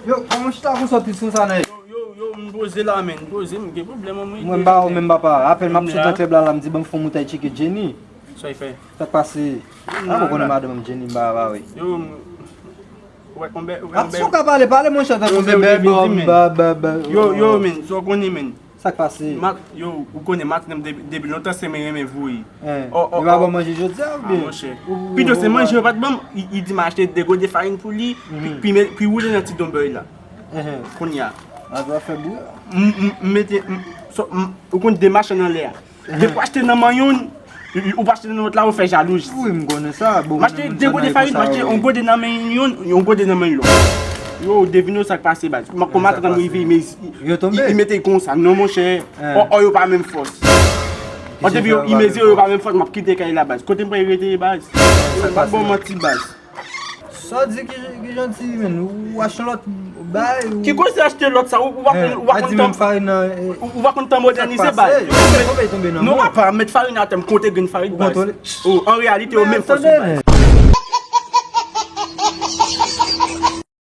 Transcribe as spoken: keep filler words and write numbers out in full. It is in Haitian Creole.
Yo, kòman w chita konsa pis konsa, nèg? Yo, yo, yo, m poze la, men, m poze, m gen pwoblèm an mwen. Mwen, m pa wè w menm, papa. Apèn m ap sot nan klèb la, la, m di, "Ban m fè yon moutay tcheke Jenny." Sa y fè? Sa k pase? A, ou konnen madanm m Jenny, m pa, pa, wi. Yo, m, wè, on bè, wè, on bè. A, si w ka pale, pale, monchè, tankou se bè, bè, bè, bè. Yo, yo, men, sa w konnen, men. Sa k pase? Mat, yo, ou konnen maten, depi, depi lontan, se mwen renmen voye. Hein. Oh, oh, yo pa ban manje jodi a, oubyen? Ah, monchè. Pito se manje yo pa t ban m, li, li di m achte de gode farin pou li, pi, pi, pi woule nan ti donbèy la. Kounye a. Ato a fè bri. M, m, m mete, m, so, m, ou konn de machann anlè a. Depi w achte nan men youn, ou pa achte nan lòt la, ou fè jalouzi. Wi, m konnen sa. Bon, m achte de gode farin, m achte yon gode nan men youn, yon gode nan men lòt. Yo, devine sa k pase, baz. Kòman matant m rive, li mete l konsa. Non, monchè. Oh, oh, yo pa menm fòs. Oh, depi yo, li mezire, yo pa menm fòs, m ap kite kay la, baz. Kote m pral rete, baz? Sa pa bon manti, baz. Sa w di ki, ki janti, men. Ou achte lòt bay, ou... Ki koze achte lòt sa? Ou, ou pa konn, ou pa konn tan, ou, ou pa konn tan mòdènize, baz. Non, papa, met farin atè, m konte grenn farin, baz. Oh, an reyalite, yo menm fòs, baz.